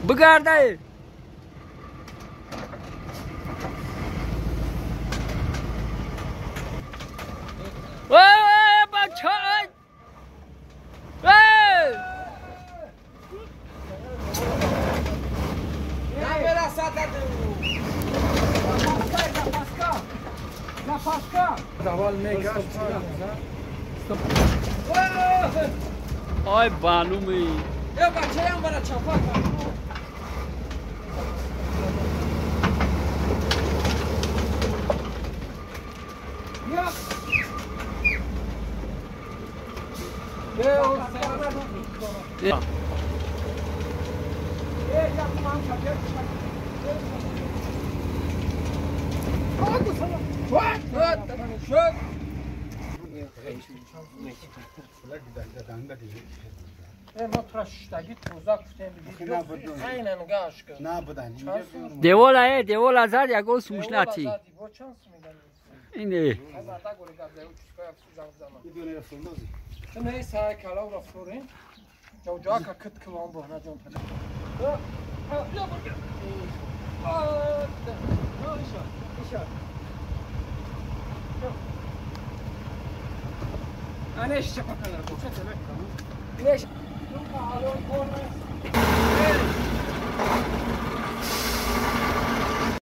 Бигардае. Ой, бача! Эй! Ой, бануми. Я бачаям бара чапа. Я. Девола девола зад ягон сумушнати. Ине.